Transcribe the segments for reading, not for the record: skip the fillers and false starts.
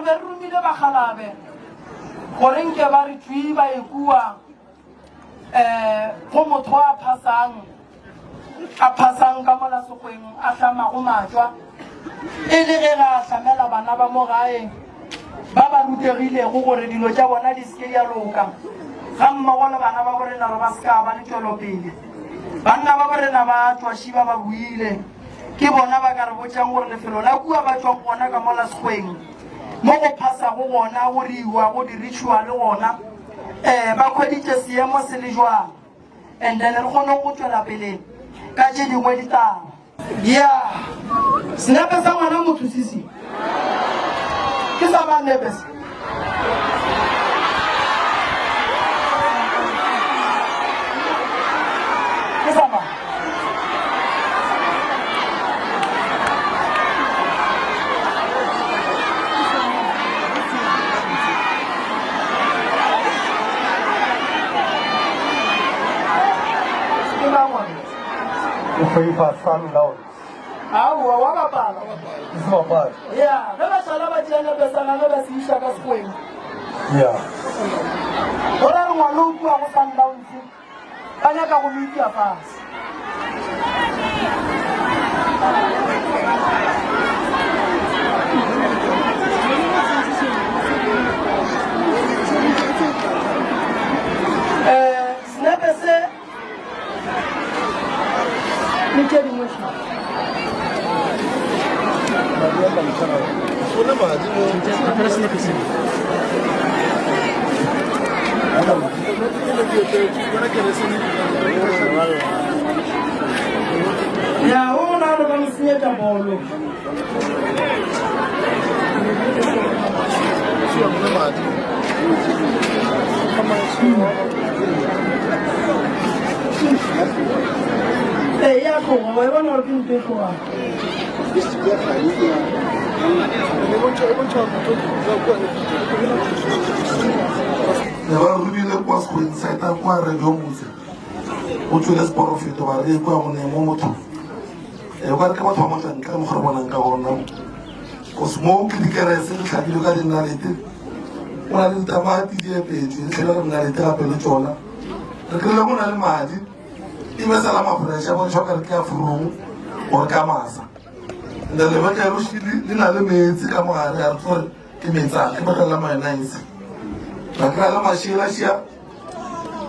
Re be re romile bakgalabe gore nke ba re tšwii ba ye kua um go motho a phasang, a phasang ka mola sekgweng a hlamago matšwa, e le ge ga a hlamela bana ba mo gae ba ba rutegilego gore dilo tša bona di se ke di a loka, gammogo le bana ba borena gore ba se ka ba le tšwelopele. Banna ba borena ba tšwa šiba ba boile. Ke bona ba ka re botšang gore lefelo la kua ba tšwang gona ka mola sekgweng, mo go phasago gona, go riiwago di-ritual gona, um ba hweditše seemo se le jwang, and then re kgone go tšwela pele ka tše dingwe ditaba. Ya, senepe sa ngwana motho sisi ke sa mang nepe se? Ke sa mang? Ke mang ngwana? O favor Sundowns. Aowa, wa bapala. Ke sebapadi. Ya, ge ba šala ba tšea nepe sa gagwe ba se iša ka sekgweng. Ya. Go ra re ngwana o kua go Sundowns ba nyaka go mo itia fase. Eh, senepe se le tše dingwe še. Ya, o na le ba mo senyetša bolo. Ee, ya tloga, wa e bona gore ke ntho e tlogang. Ne ba romile kwa sekgweng sa eta kwa radio motse go tswele seporofeto ba re kwa go ne mo motho e ba re ke batho ba motsantle mo gore bonang ka gona cause mo ke dikerese di tlhakile ka dinalete go na le ditamati di epetswe di tlhela re nalete gape le tsona re kry-ile go na le madi e be sala mafresh a bontšha ka re ke a furung gore ka masa and then lebetlelo le na le metsi ka mogare a re gore ke metsi a ke betlelo la mayonnaise ra kry-a le mašela šia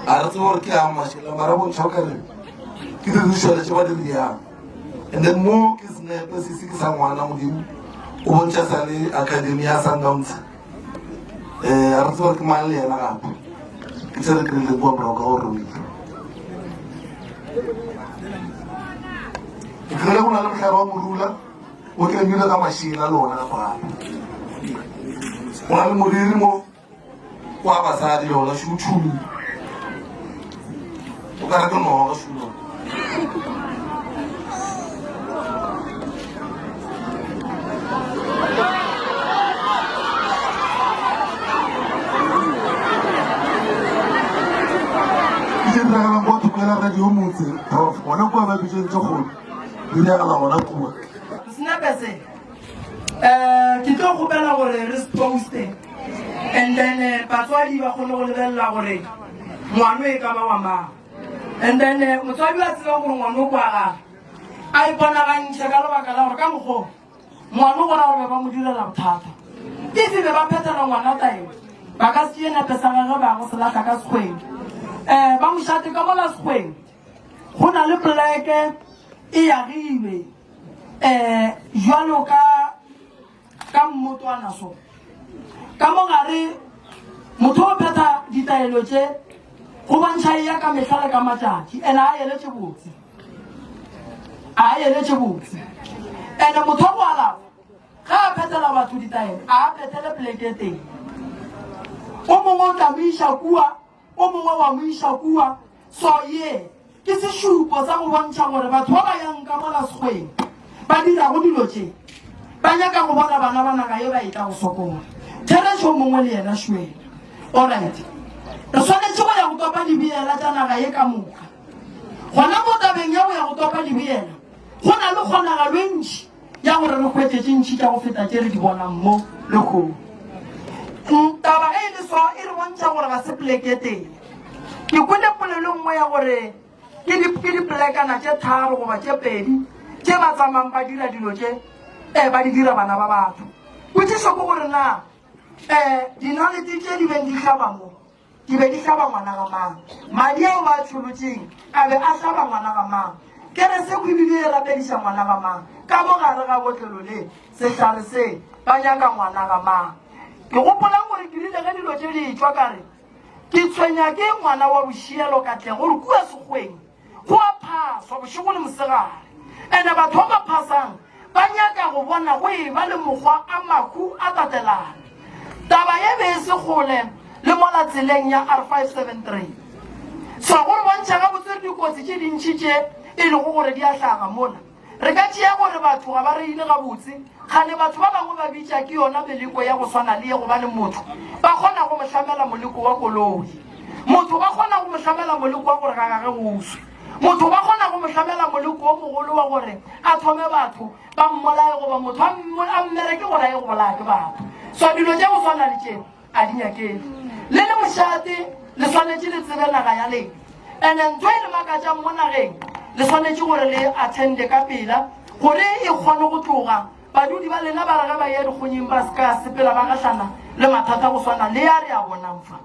a re tsebe gore ke a mašela mara bontšha ka re ke dirišwele tše ba di riyang and then mo ke senepe se se ke sa ngwana modimo o bontšha sa le academy ya sundowns um a re tsebe gore ke mang le yena gape ke tse re kry-ileng kua morago ka gore romile ke kry-ile go na le mohlare wa morula o tlemile ka mašela le ona gape gape go na le moriri mo wa basadi le ona šutšhumi o ka re ke noga šuno ke tše diragalang kwa thoko ya radio motse prof gona kua ba bitseng tše kgolo di diragala gona kua Senepe se um ke tlo kgopela gore re se poste and then eh, batswadi ba kgone go lebelela gore ngwano e ka ba wa mang and then eh, motswadi wa tsebang gore ngwano o kwa gage a iponagantšhe ka lebaka la gore ka mokgwa ngwano go ra gore ba mo direla bothata if be ba phethela ngwana taelo ba ka se tšee nepe sa gage ba go se lahla ka sekgweng um ba mošate ka mola sekgweng go na le poleke e agilwe um jwalo ka ka mmotwana so ka mo gare motho o phetha ditaelo tše go bontšha e ya ka mehla le ka matšatši ene a eletše botse a eletše botse ene motho wa go alafa ge a phethela batho ditaelo a phethele poleke teng o mongwe o tla mo iša kua O mongwe wa mo iša kua. So ye ke sešupo sa go bontšha gore batho ba ba yang ka mola sekgweng ba dirago dilo tše ba nyaka go bona bana ba naga ye ba etla go sokola. Therešo mongwe le yena šwele. Alright. Re swanetše go ya go topa dibeela tša naga ye ka moka. Gona mo tabeng ya go ya go topa dibeela, go na le kgonagalo e ntši ya gore re hwetše tše ntši tša go feta tše re di bonang mo lehono. bontšha gore ga se poleke e tee. Ke kwele polelo e nngwe ya gore ke di, ke dipolekana tše tharo goba tše pedi tše ba tsamayng ba dira dilo tše um ba di dira bana ba batho. Potšišo ke gore na um dinalete tše di beng di hlaba mo Di be di hlaba ngwana ga mang? Madi ao ba a tšholotšeng a be a hlaba ngwana ga mang? Kerese khwibidu e rapediša ngwana ga mang? Ka mo gare ga botlelo le sehlare se ba nyaka ngwana ga mang? Ke gopolang gore ke rile ge dilo tše di etšwa ka re, Ke tshwenya ke ngwana wa bošielo Katlego gore kua Sekgoweng go a phaswa bošego le mosegare. Ene batho ba ba phasang ba nyaka go bona go eba le mokgwa a mahu a tatelana. Taba ye be e se kgole le mola tseleng ya R573. So go re bontšha gabotse re dikotsi tše dintši tše e lego gore di a hlaga mola. Re ka tšea gore batho ga ba reile gabotse, kgane batho ba bangwe ba bitša ke yona meleko ya go swana le ye gobane motho ba kgona go mo hlamela moleko wa koloi. Motho ba kgona go mo hlamela moleko wa gore ga gage go uswe. Motho ba kgona go mo hlamela moleko o mogolo wa gore a thome batho ba mmolaye goba motho a mmereke gore a ye go bolaya ke batho. So dilo tša go swana le tše a di nyakege. Le le mošate le swanetše le tsebe naga ya lena. Ene ntho e le makatšang mo nageng le swanetše gore le attende ka pela gore e kgone go tloga. Badudi ba lena ba re ge ba eya dikgonyeng ba se ka sepela ba gahlana le mathata go swana le a re a bonang fa.